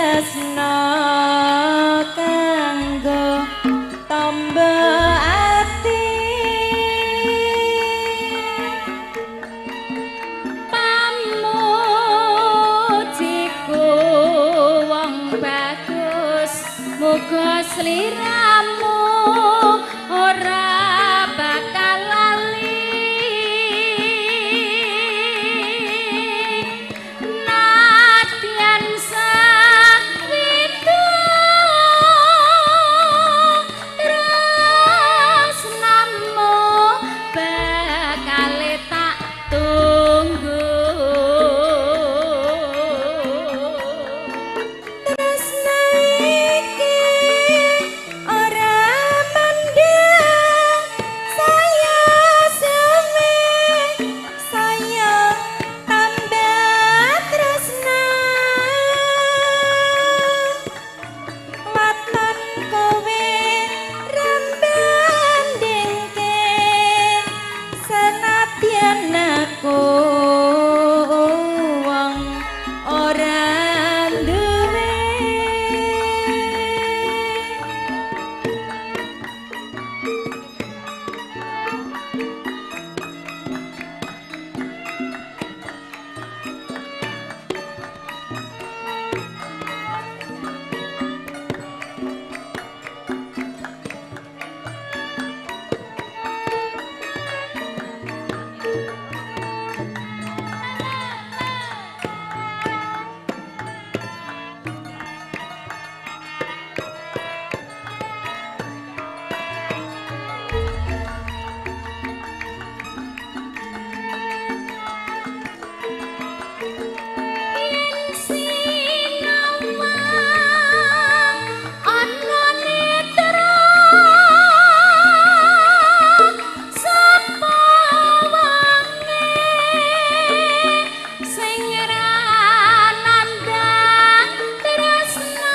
tresna kanggo tamba ati Pamujiku wong bagus muga sliramu ora bakal lali nadyan sawidu tresnamu bakal tak tunggu. Tresna iki ora mendhang saya suwe saya tambah tresna waton kowe rembandingke senadyan aku wong ora duwe. Yen sinawang ana netra sapa wonge sing ra nandhang tresna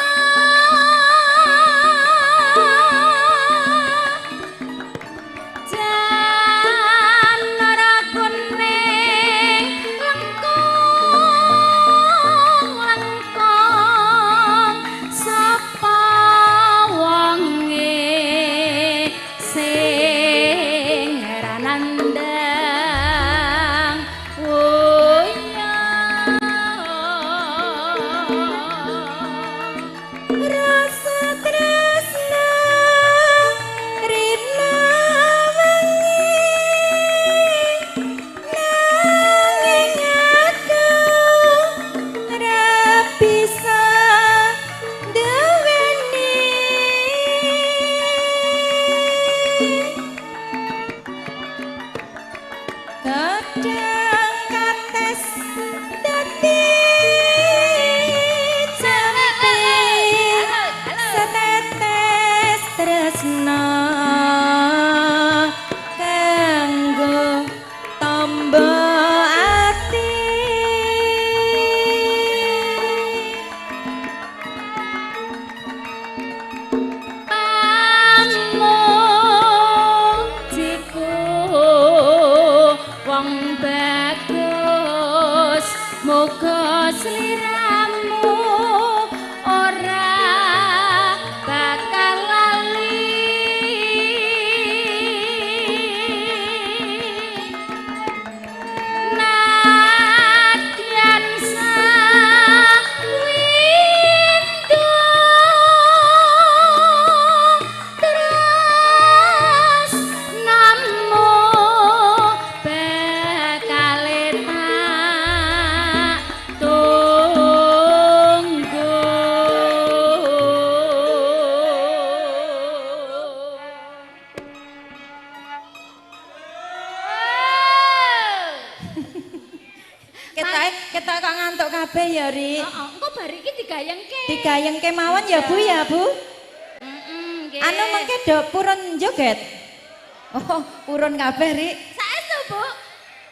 Janara kuning lengkung lengkung sapa wonge sing ra nandhang wuya. Rasa tresna rina wengi nanging aku ora bisa duweni kadang kates dadi jampi setetes tresna kanggo tamba ati. Pamujiku wong bagus muga sliramu ora bakal lali nadyan sawindu tresnamu bakal tak tunggu. Ketok kok ngantuk kabeh ya, Rik. Heeh, engko bar iki digayengke. Digayengke mawon ya, Bu ya, Bu. Heeh, nggih. Anu mengke do purun joget. Oh, purun kabeh, Rik. Saestu, Bu.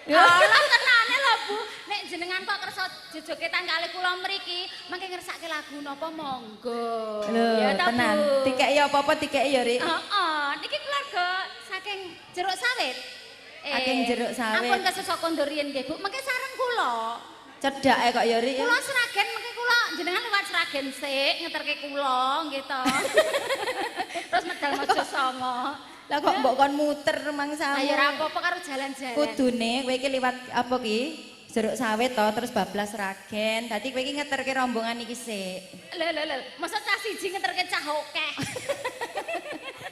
Ya. Alah tenane lho, Bu. Nek jenengan kok kersa jejogetan kalih kula mriki, mangke ngersake lagu napa monggo. Lho, Ya ta, tenan. Bu? Dikeki apa-apa dikeki ya, Rik. Heeh, niki keluarga saking Jeruk Sawit. Saking Jeruk Sawit. Ampun kesusah kondur riyen nggih, Bu. Mengke sareng kula. Cedhake kok ya, Rik. Kula Sragen mengke kula jenengan liwat Sragen sik ngeterke kula nggih to. Terus medal Mojosongo. Lah kok mbok kon muter mangsamu. Lah ya ora apa-apa karo jalan-jalan. Kudune kowe iki liwat apa ki? Jeruk sawit to terus bablas Sragen. Dadi kowe iki ngeterke rombongan iki sik. Lho lho lho, masa cah siji ngeterke cah akeh.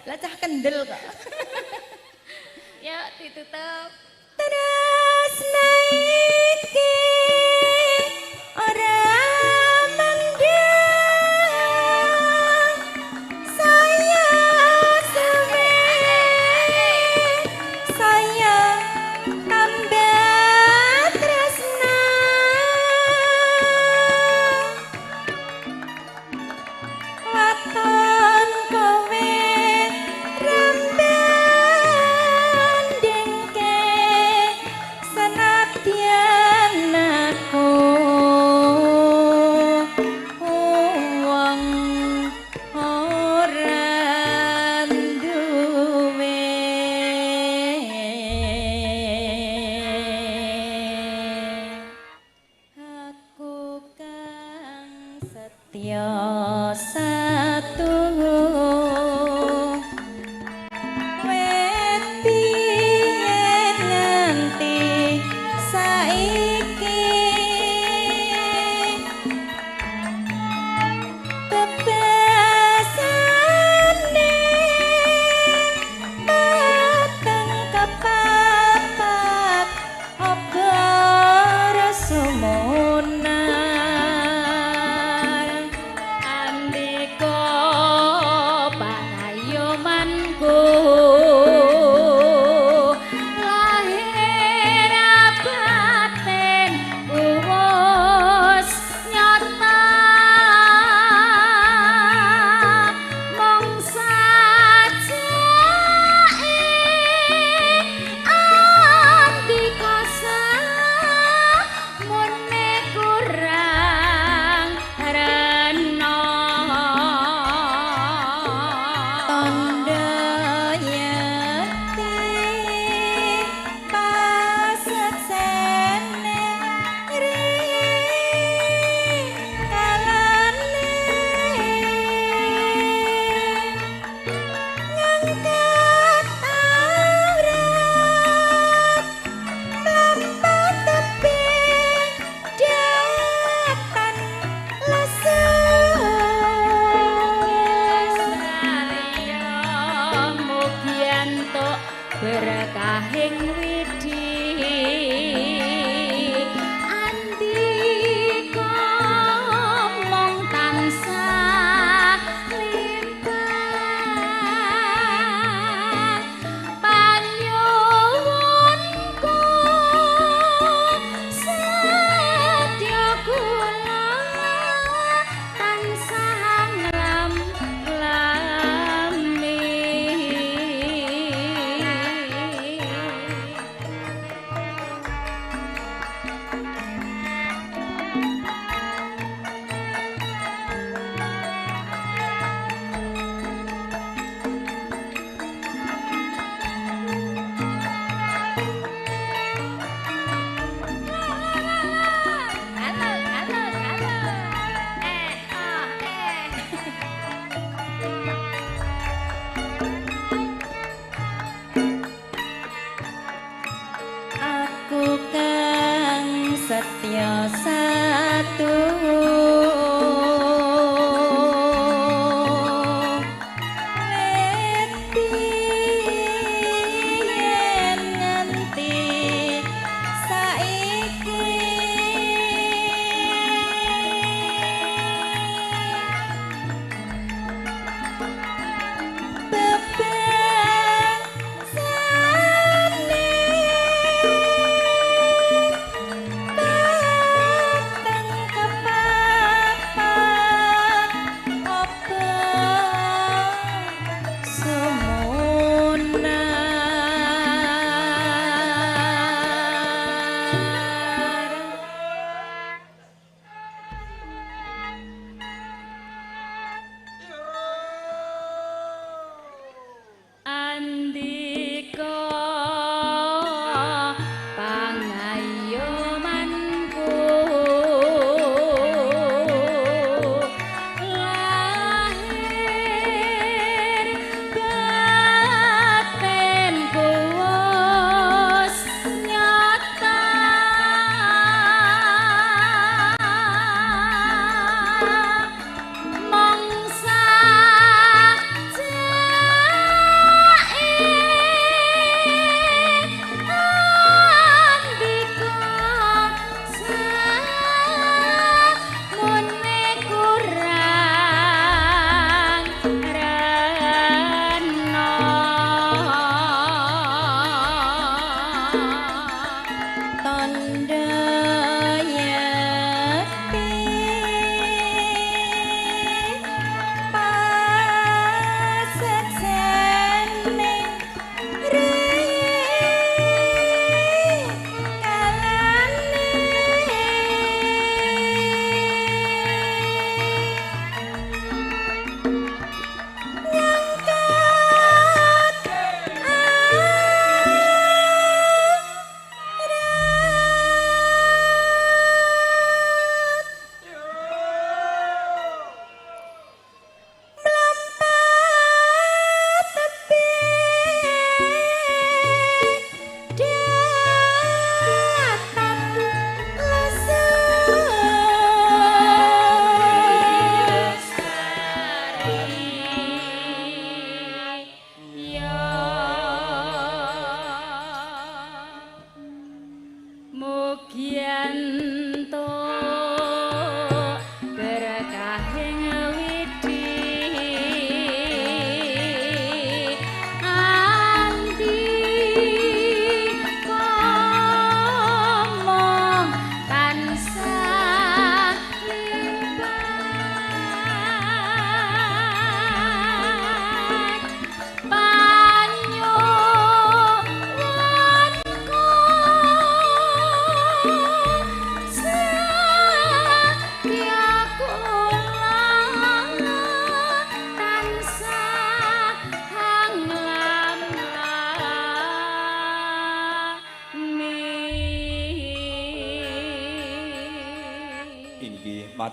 Lah cah kendel kok. Ya ditutup. Tresna iki ora mendang, saya suwe saya tambah tresna, waton kowe rembandingke senadyan aku wong ora duwe. Aku kang setya satu wet biyen nganti saiki, bebasane mateng kepapat obor sumunar. Andika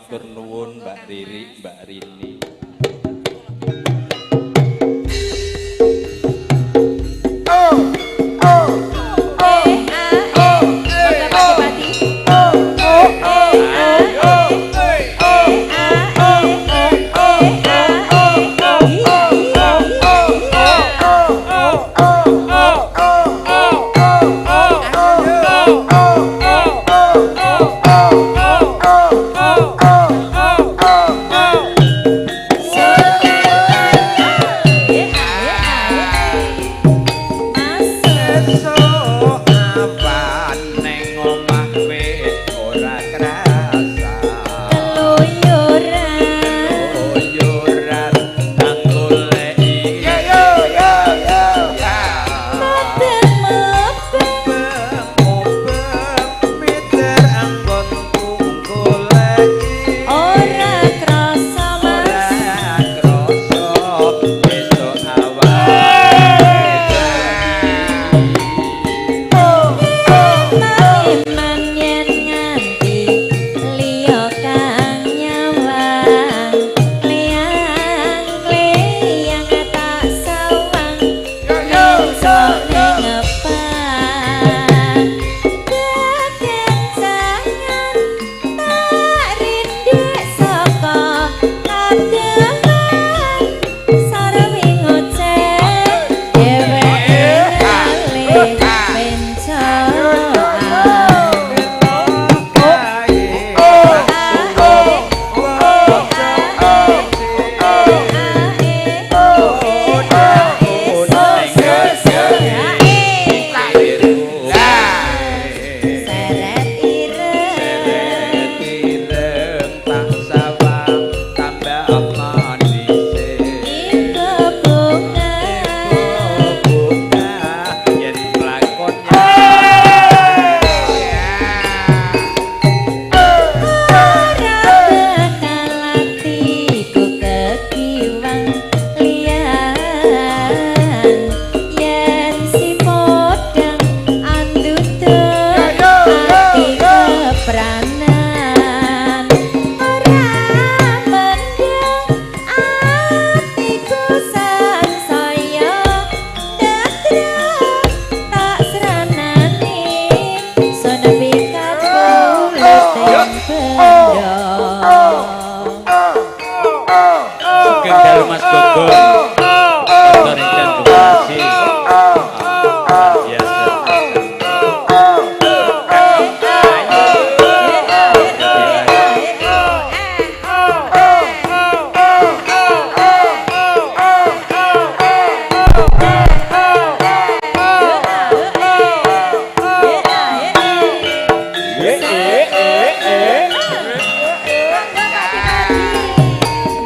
Matur nuwun Mbak Riri, Mbak Rini.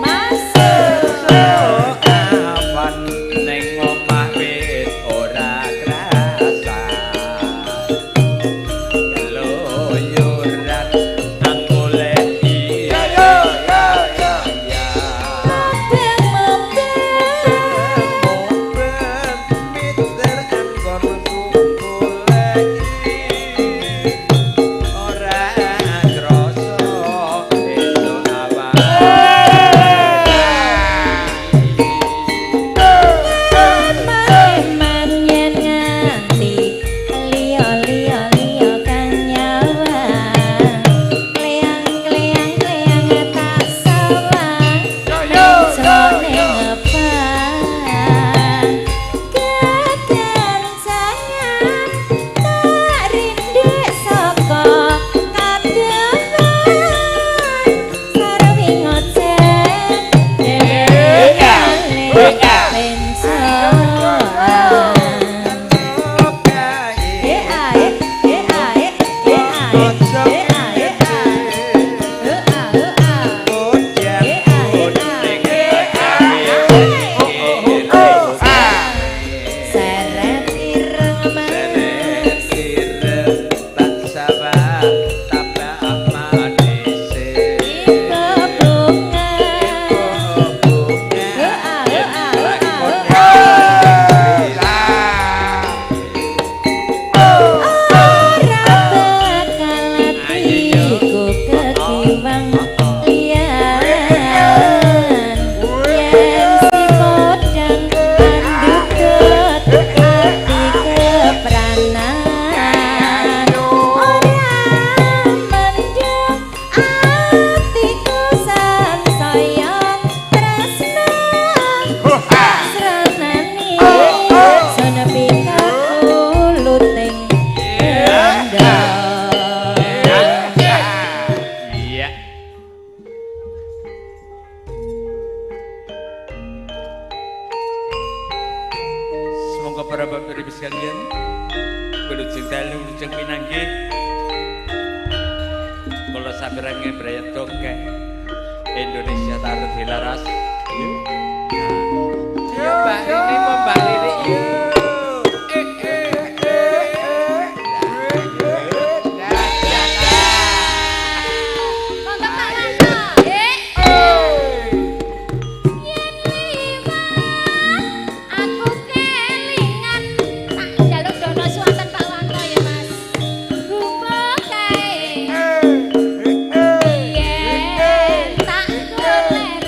Masuk. Monggo para bapak ibu sekalian, wilujeng dalu wilujeng pinanggih. Kula saperange brayat dongkek Indonesia tarut hilaras. Yo Mbak Rini mau Mbak Riri yo. Monggo Pak Wanto. Yen liwat aku kelingan tak njaluk dono suwanten Pak Wanto ya Mas. Gupuk kae. Yen tak goleren.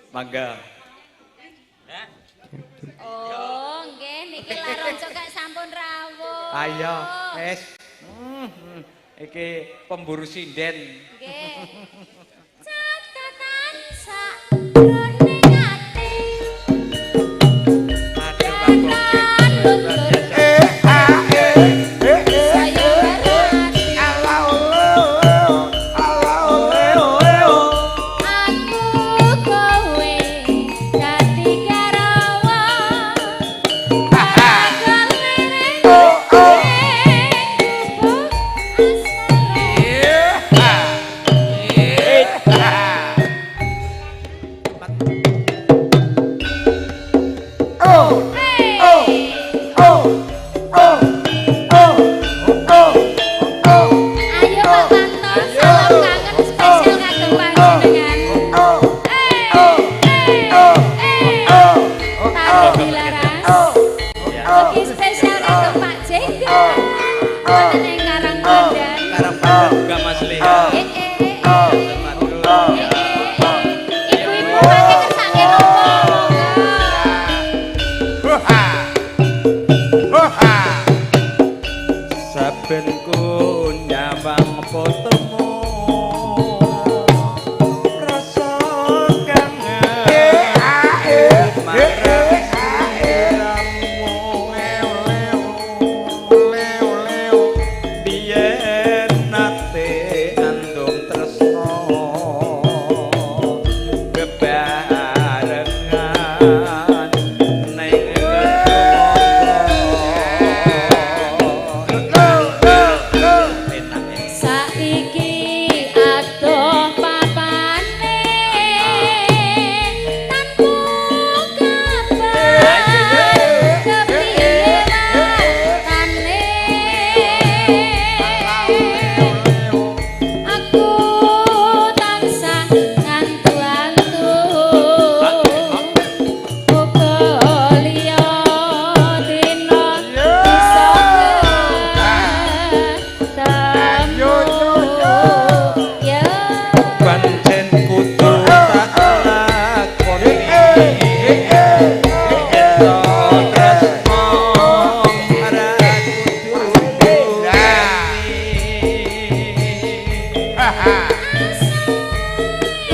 Mangga. Oh, nggih niki laron cokak sampun rawuh. Ayo, wis. Iki pemburu sinden. Nggih. Catatan sak jroning ati. Aduh, Pak Bokek. Saya berhati. Aku kowe dadi karawa. Bakal lirik ing gubuk asmara. Hey. Ayo Pak Wanto, salam kangen spesial kagem panjenengan. Tarik dilaras. Ugi spesial kagem Pak Jenggot. Wonten ing Karangpandan. Karangpandan juga Mas Lea. Eh eh eh. Eh eh eh. Ibu-ibu mangke kersake nopo? Monggo. Saben ku nyawang fotomu rasa kangen marang sliramu biyen nate andung tresno bebarengan ning Saiki adoh papane tanpa kabar kepiye wartane aku tansah ngantu-antu uga liya dina bisa ketemu ya. Pancen kudu tak lakoni yen to tresno ora kudu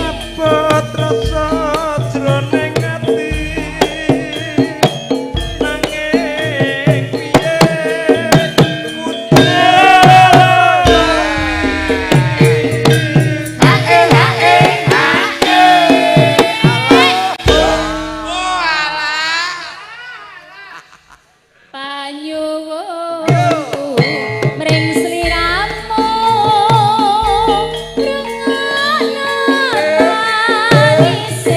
abot rasa jroning ati nanging piye kudu. Panyuwunku mring sliramu rungokno tangise.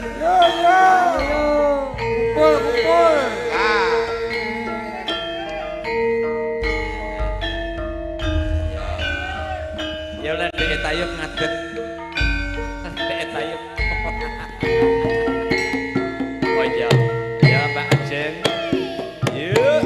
Yo yo. Kumpul kumpul. Ya oleh dhek tayub ngadeg. Dhek tayub. Oh iya. Ya Mbak Ajeng. Yuk.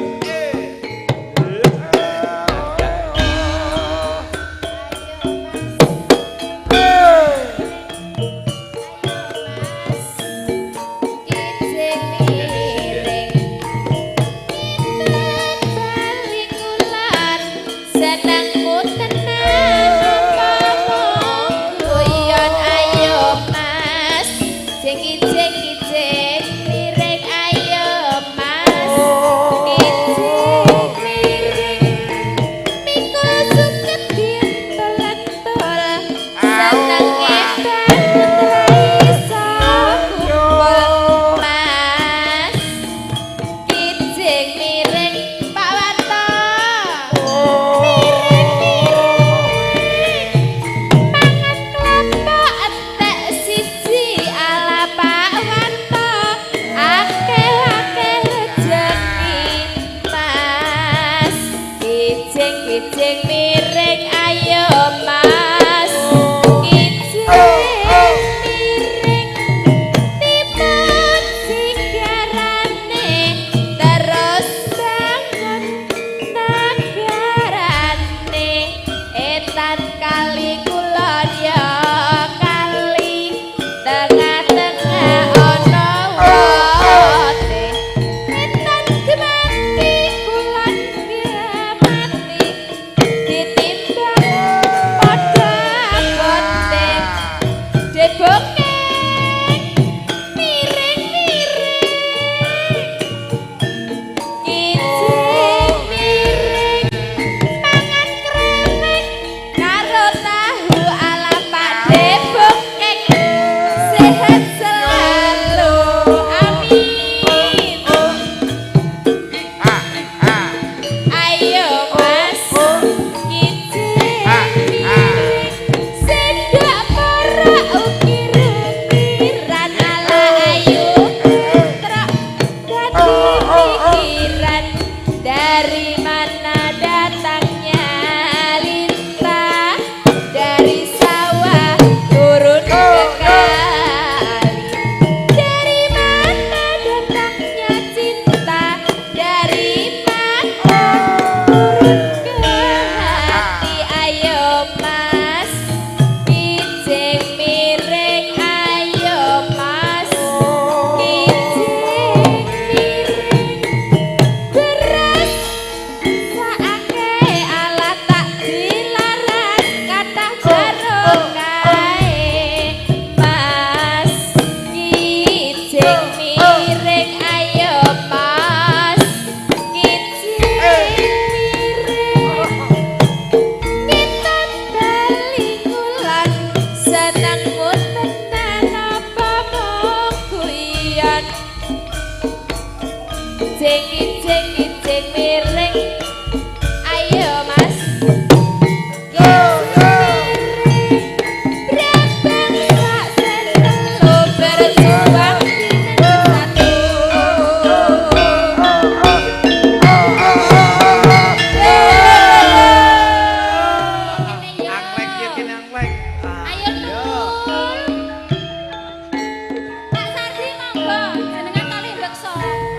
Jenengan kalih beksa.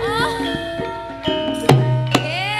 Oh. Nggih.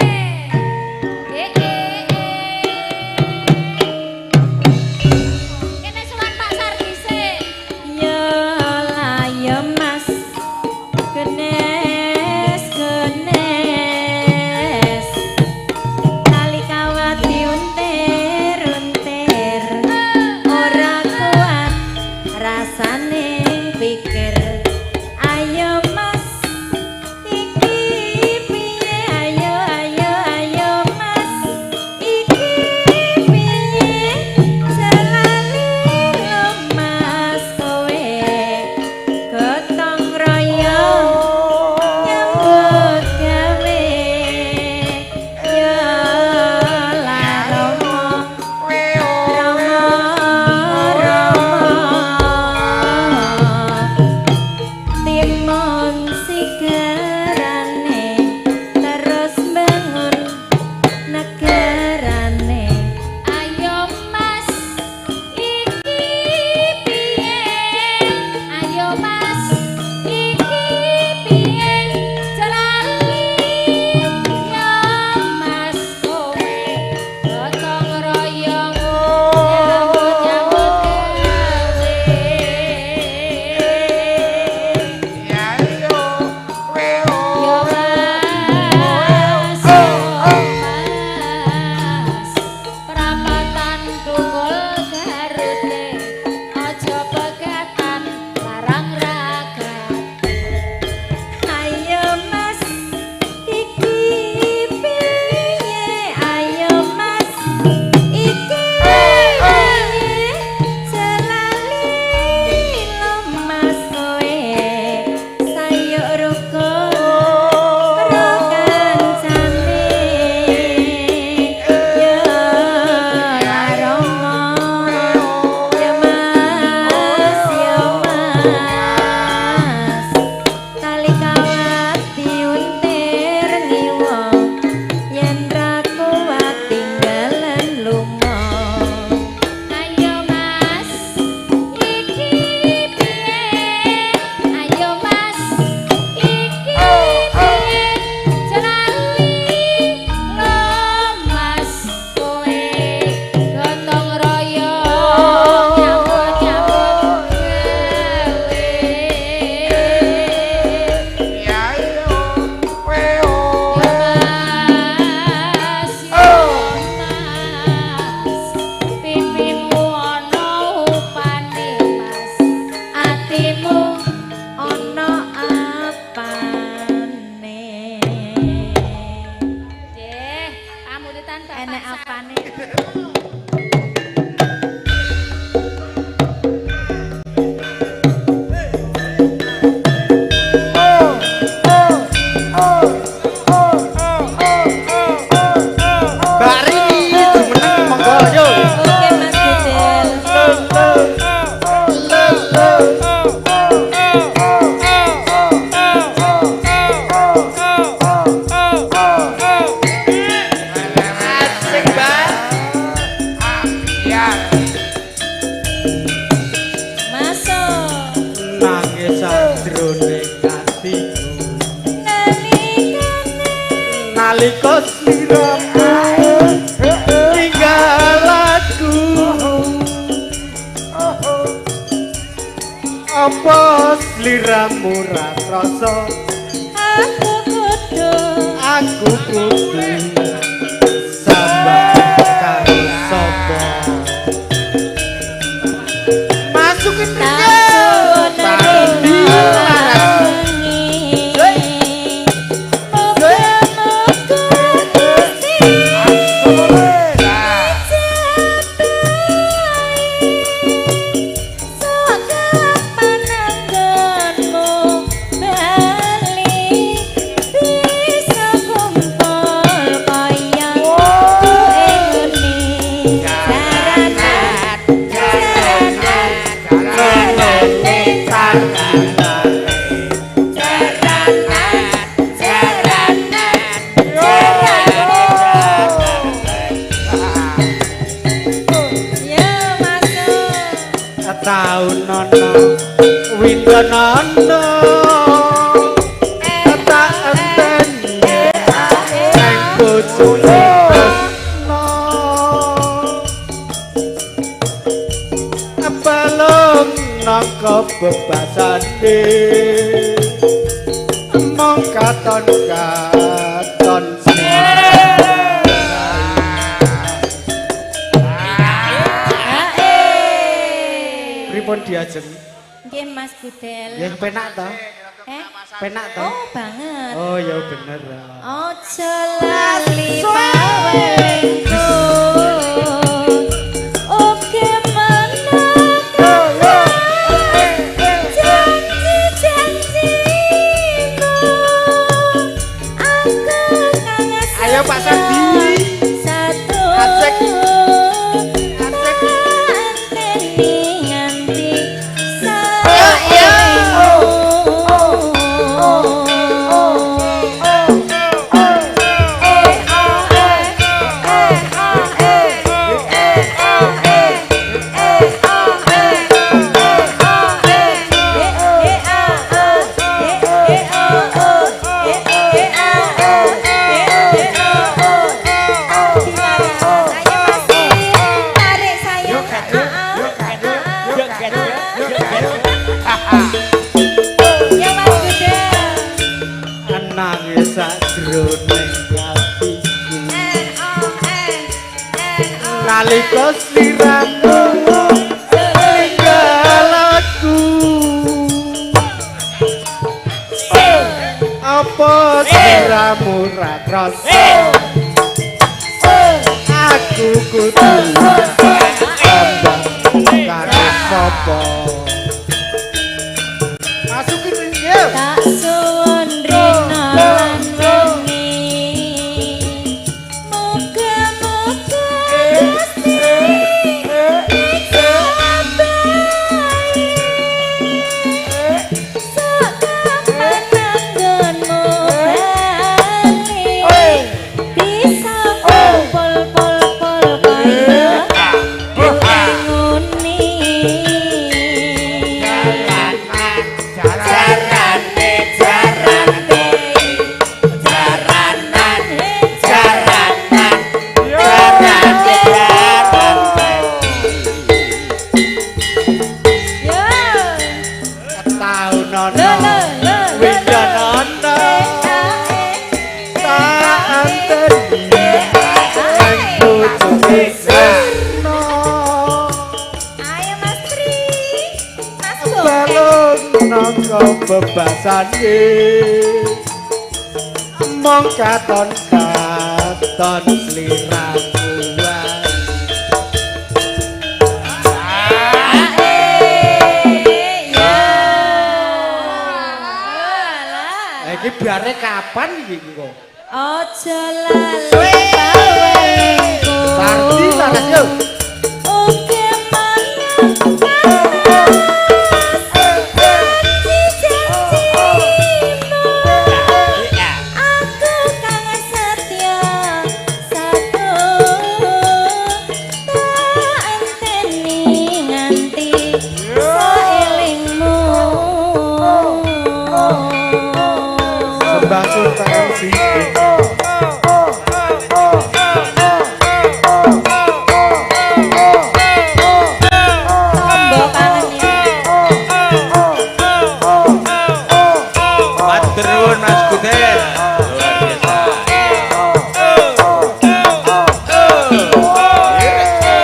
Sajroning atiku nalika sliramu ninggal aku, apa sliramu ra krasa aku kudu, aku kudu sabar karo sapa. Masukin Windonono tak enteni nang bojone tresno, balung nangka bebasane mung katon katon. Pripun diajeng? Nggih Mas Gudel. Nggih penak to? Penak to? Oh banget. Oh ya bener. Aja lali pawelingku. Oke menang janji-janjimu. Aku kangen. Ayo Pak Sandi. Satu. Asik. Nalika sliramu ninggal aku, apa sliramu ra krasa aku kudu tambah karo sapa. Masukin ringgil. Tak suwun rina lan wengi, muga-muga Gusti ijabahi sok kapan anggonmu bali bisa kumpul pol pol kaya nguni. Ayo Mas Tri, Mas Balung nangka bebasane mung katon katon sliramu wae. Lah iki biare kapan iki kok? Aja lali pawelingku. Parti salah yo. Oke mangan janji-janjimu. Aku kangen setia satu tak enteni nganti saelingmu. Mbah Sultan Sidin. Tombo kangen ya. Matur nuwun Mas Kudet. Luar biasa.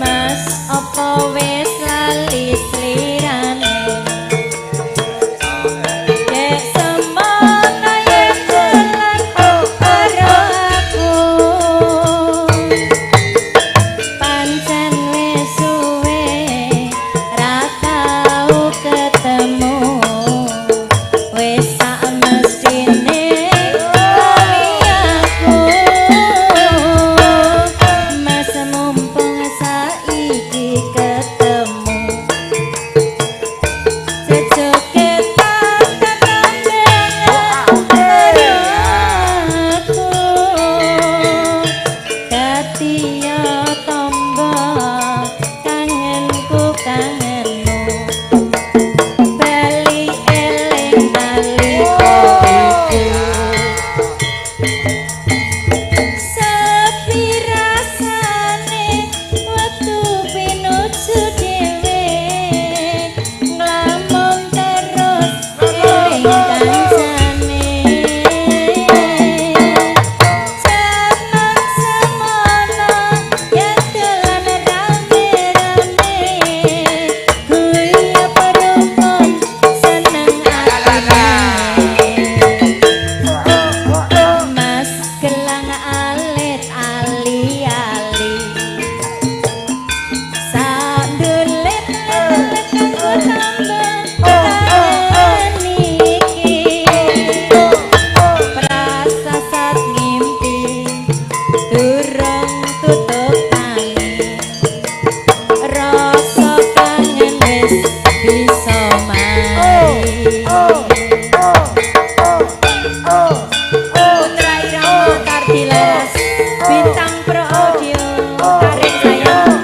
Mas apa wis lali slirane? Dek semono yen dolan karo aku. Pancen wis suwe ra tau ketemu. Wis sak mestine lali aku. Mas mumpung saiki ketemu. Jejoke tak ketambangan karo aku. Dadi ya tombo kangenku kangenmu. Bali eling nalika iku. Sepi rasane wektu pinuju dhewe, nglamun terus eling kancane. Jaman semono yen dolan rame-rame, guyub rukun seneng atine. Mas gelang alit ali-ali, sandulit lit kanggo tambah kangen iki. Prasasat ngimpi durung tutup tangi, rasa kangen wis bisa mari. Putra Irama Kardilas, Bintang Pro Audio, tarik sayang.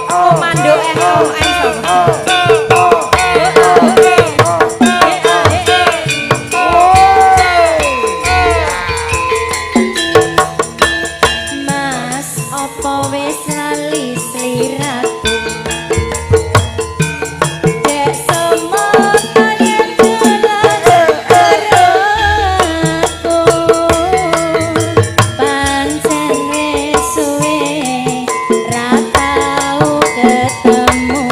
Komando NON sapa? Mas, apa wis lali sliraku? Dek semono yen dolan karo aku. Pancen wis suwe ra tau ketemu.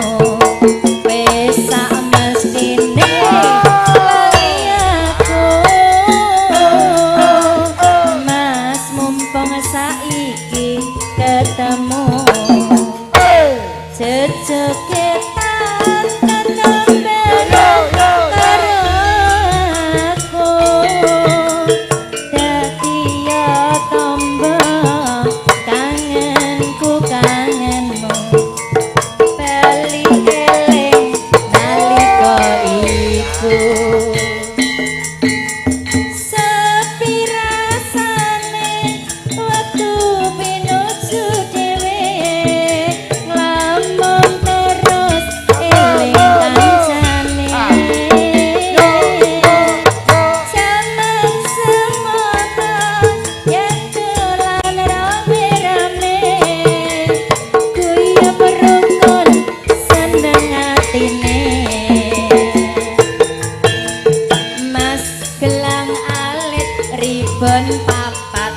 Wis sak mestine lali aku. Mas mumpung saiki ketemu. Jejoke tak ketambangan karo aku. Dadi ya tombo kangenku kangenmu. Bali eling nalika iku. Sepi rasane wektu pinuju dhewe, nglamun terus eling kancane. Jaman semono yen dolan rame-rame, guyub rukun seneng atine. Mas gelang alit ribon papat,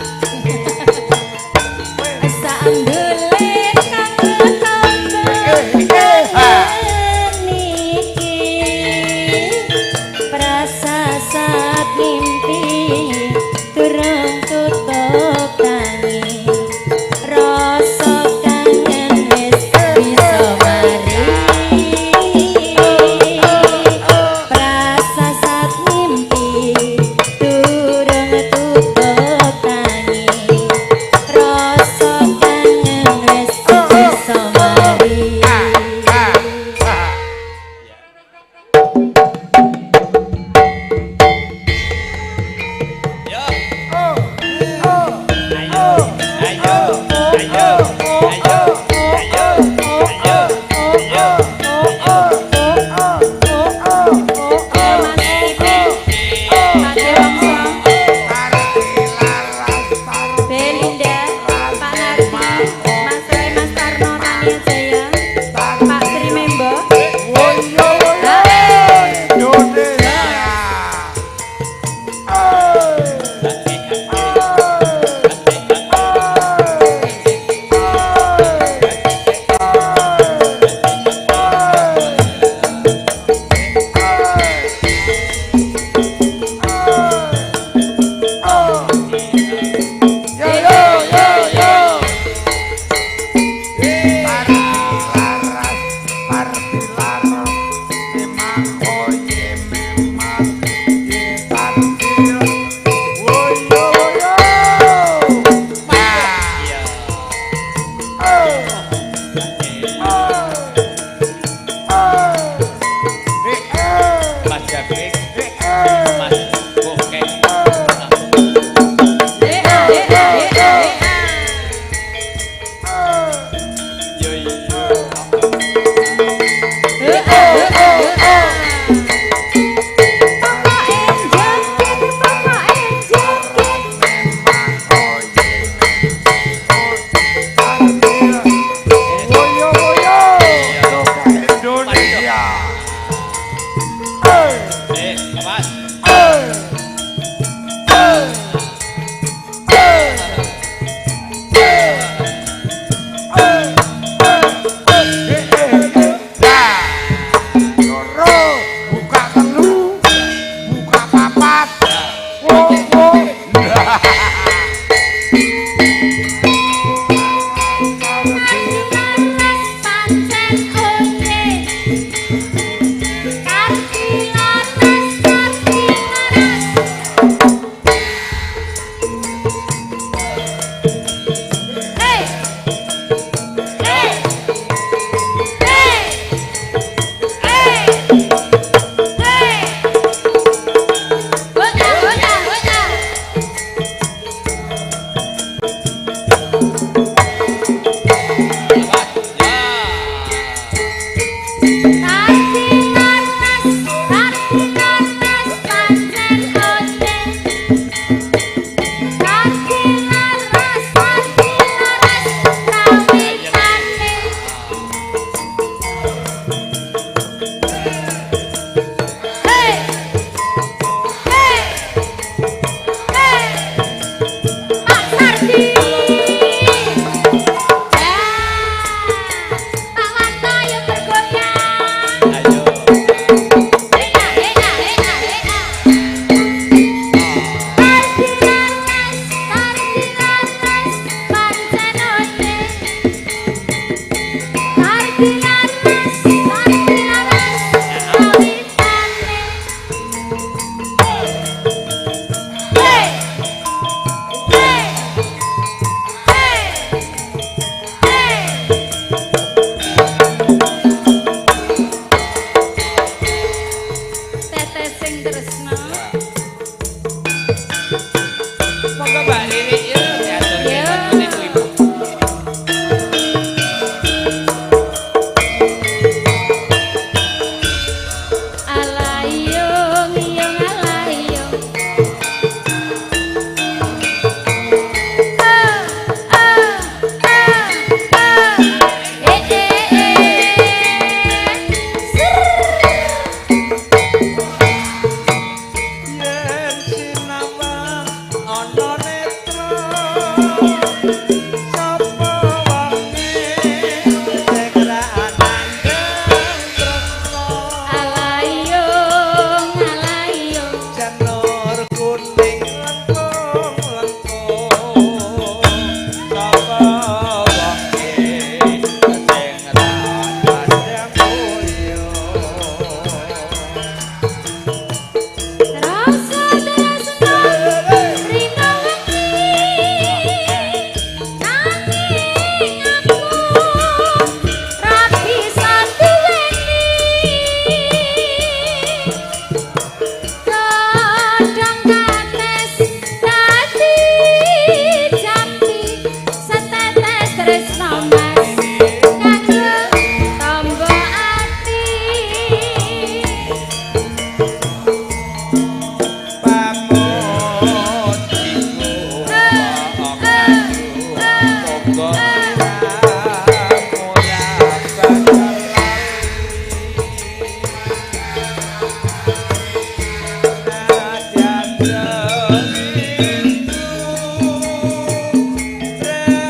sandulit kanggo tambah kangen iki. Prasasat mimpi durung tutup tangi, rasa kangen wis bisa mari. Prasasat mimpi durung tutup tangi.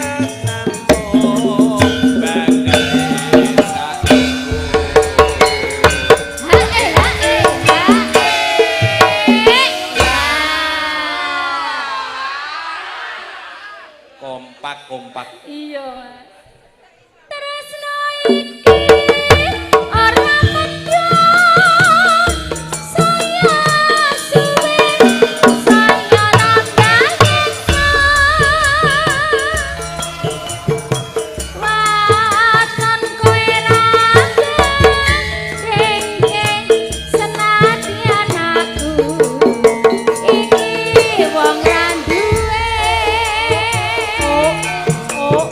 Tresnamu bakal saiki. Hae hae hae. Kompak kompak. Iya, Mas. Tresno iki ora medhot. Saya suwe, saya nambah. Waton kowe ra dengke senadyan aku iki wong ra duwe. Oh, oh.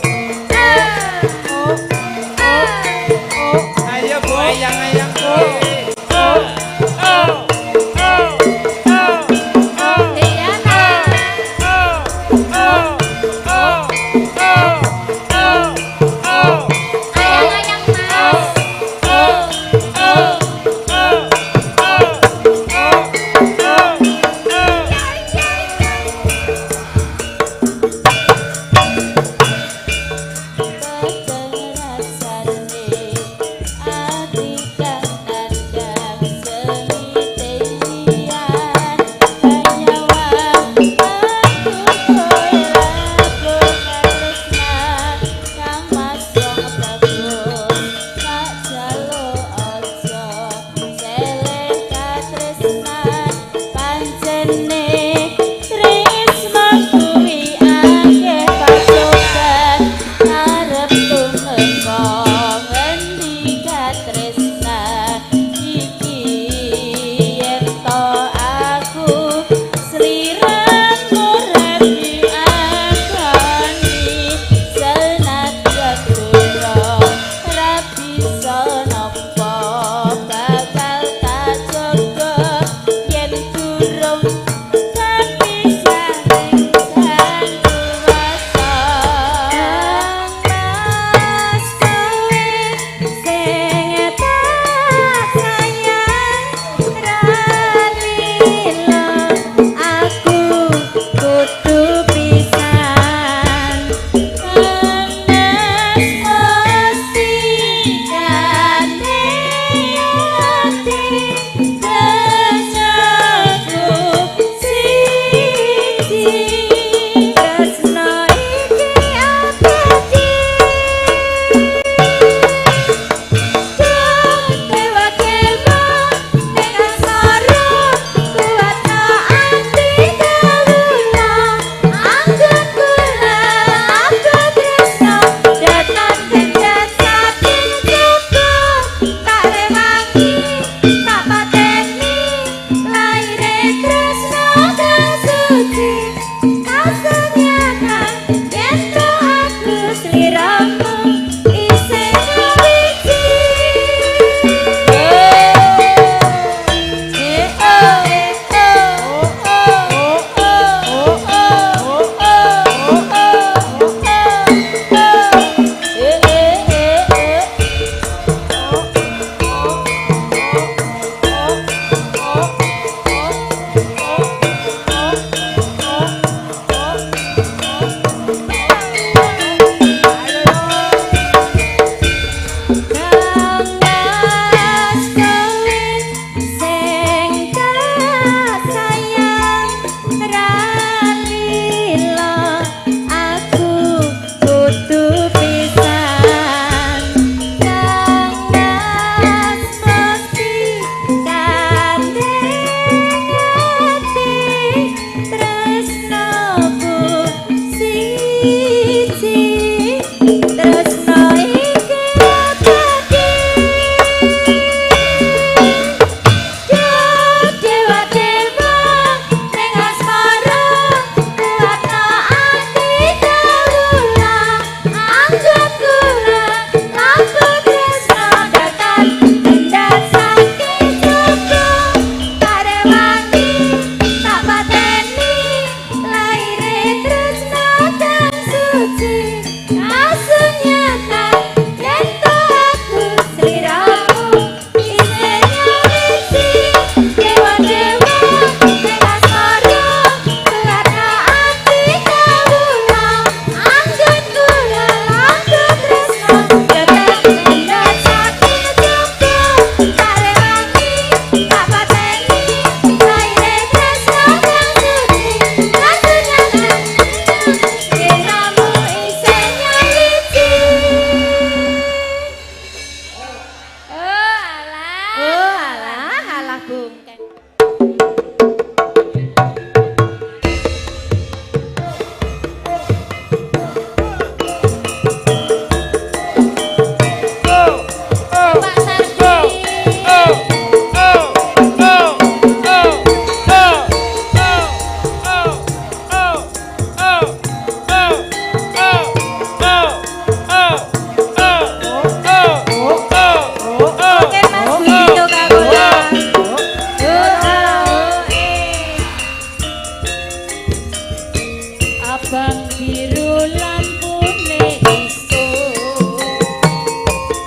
Abang biru lampune iso.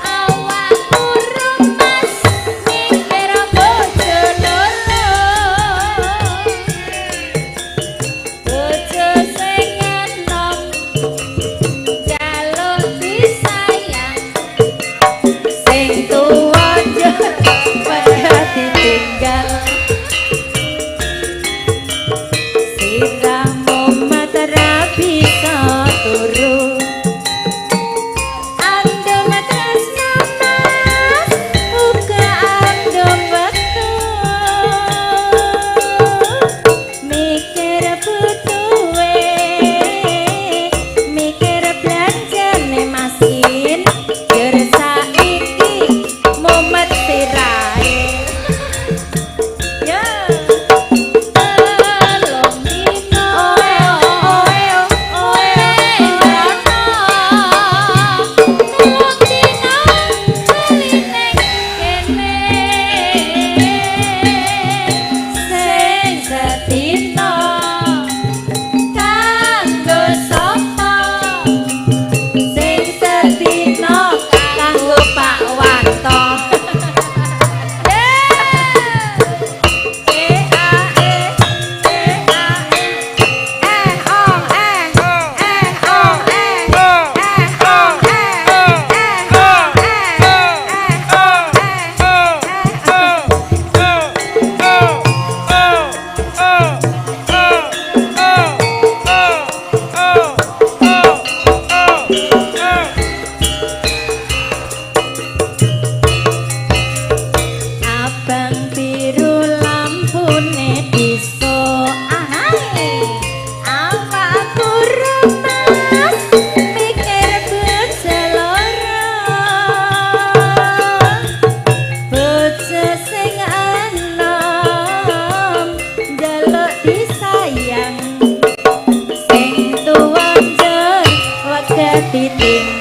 Awakku rumas mikir bojo loro. Bojo sing enom njaluk disayang. Sing tuwa wegah ditinggal. Sirah mumet ra bisa turu. Andum tresno mas uga andum wektu. Mikir butuhe, mikir belanjane masin. Ger saiki mumet sirahe. Ya. Telung dina Oe oe oe. Telung dina bali ning kene. Sing sedina Kanggo sapa? Sing sedina kanggo Pak Wanto. E A E E A E E O E E O E E O E E O E E O Abang biru lampune diso. Ahai. Awakku rumas mikir bojo loro. Bojo sing enom njaluk disayang. Sing tuwa njur wegah ditinggal.